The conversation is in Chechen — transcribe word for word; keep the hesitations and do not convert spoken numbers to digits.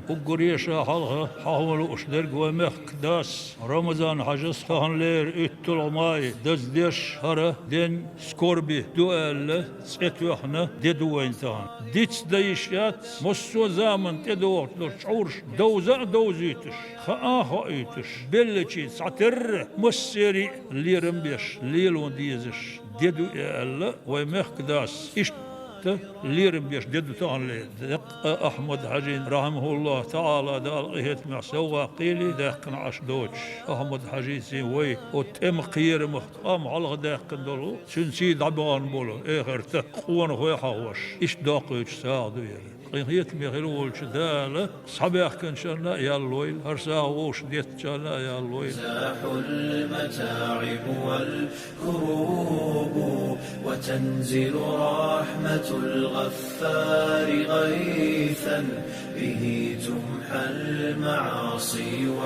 Уггаре ша хьалха хьахо лууш дерг вай мехкдас Рамазан-Хьажас таханлера уьтталгӀа май даздеш хӀара день скорби ду аьлла, цӀе тоьхна де ду вайна тахана. Диц дан йиш яц, массо а заманна тӀедогӀуш долу чӀурш довза а довзуьйтуш, хаа а хоуьйтуш, беллачийн цхьатерра массерий а лерам беш, лело дезаш де ду и аьлла, вай мехкдас иштта лерам беш де ду таханлера. Деккъа Ахьмад-Хьаьжин, рахьимахуллахӀу таӀала, Дала къинхетамехь совгӀат кхели, даьккхина Ӏаш доцуш. Ахьмад-Хьаьжиций вай оцу тӀеман кхерамах къам хьалха даьккхина долу, цуьнций дӀабахана болу эхарта къонахой хьахош, иштта доккхуьйтуш сагӀа ду яра. Къинхетаме хила волчу Дала схьабаьхкинчарна а ял лойла, хӀара сагӀа вовшах деттачарна а ял лойла. تزاح المتاعب والكروب وتنزل رحمة الغفار غيثا به تمحى المعاصي و